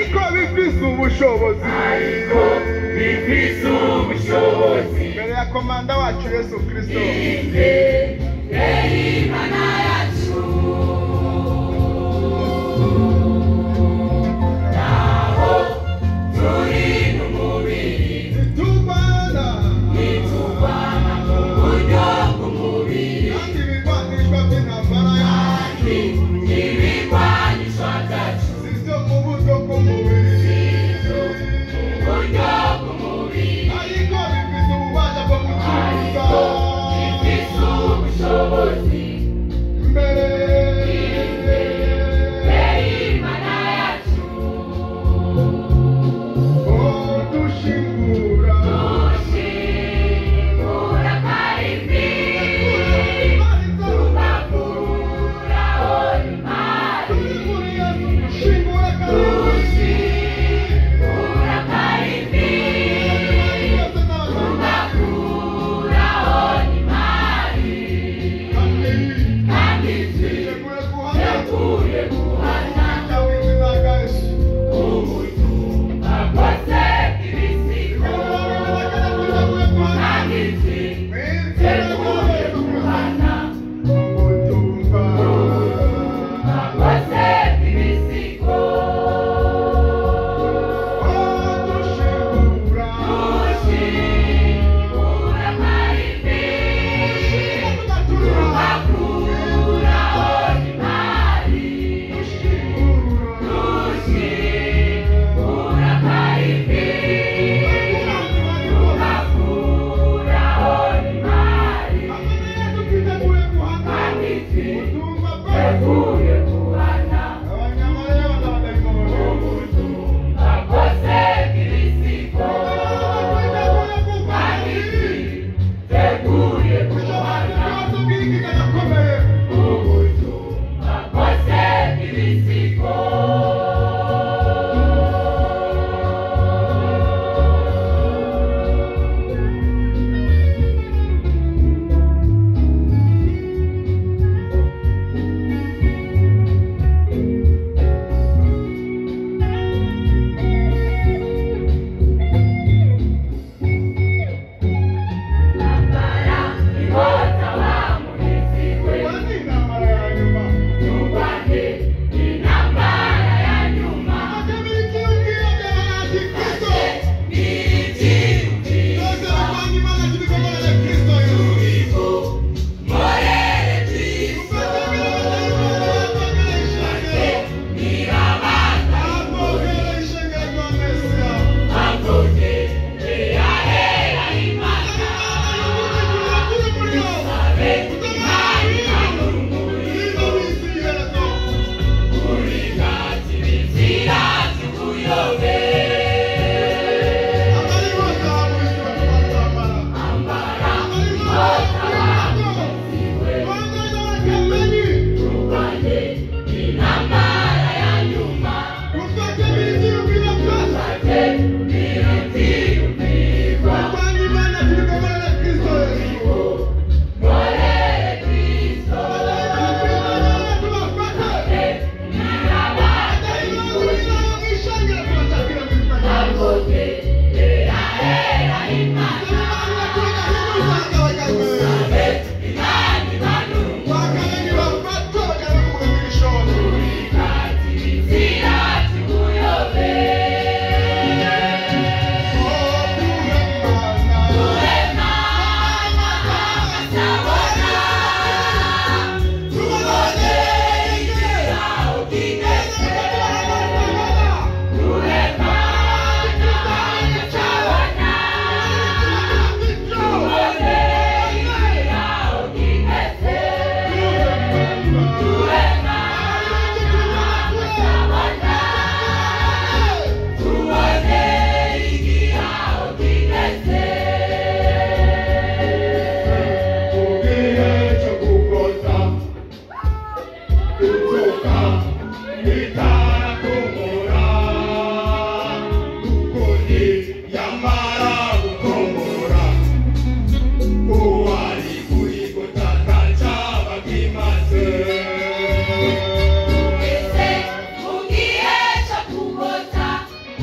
Ariko bifise ubushobozi. Ariko bifise ubushobozi. Imbere ya komanda wacu Yesu Kristo. Imbere y'Imana yacu. Naho turi n'umubiri. Ntitugwana. Ntitugwana mu buryo bw'umubiri. Kandi ibigwanishwa by'intambara yacu. Ibigwanishwa byacu. Si ibyo mu buryo bw'umubiri. Si ibyo mu buryo bw'umubiri. Ariko bifise ububasha bwo gucuruza. Ariko bifise ubushobozi.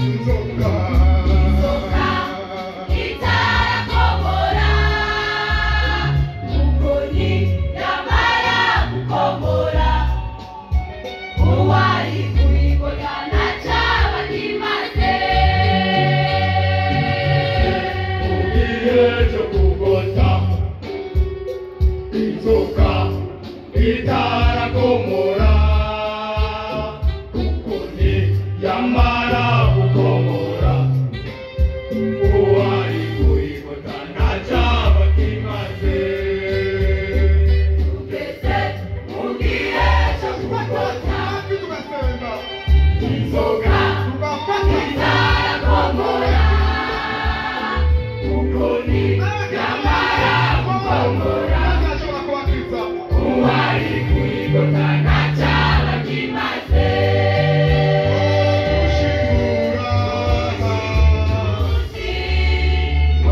Inzoka. Inzoka itarakomora, mukoni yamara gukomora, uwari kuyigota ntacaba kimaze. Mu gihe cyo kugota inzoka itarakomora, kuko ntiyamara gukomora, uwari kuyigota ntacaba kimaze. Tugeze mu gihe cyo kugota Natwe tugasenga. Inzoka Tugafata. itarakomora, kuko ntiyamara gukomora, Ntazashobora kubakiza. uwari kuyigota ntacaba kimaze. Gushingura.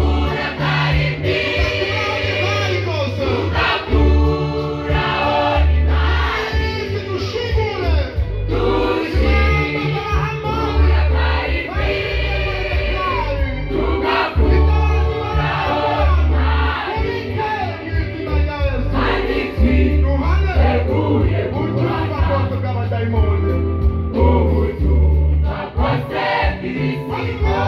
Urakarimi, Imari kose. tugakuraho imari. Isi dushingure. Urakarimi, tugakuraho imari. Izina rya Yesu. Kandi Duhane. twiteguye Ubutumwa guhana bwose bw'abadayimoni. ubutumwa bwose bw'ibisigo.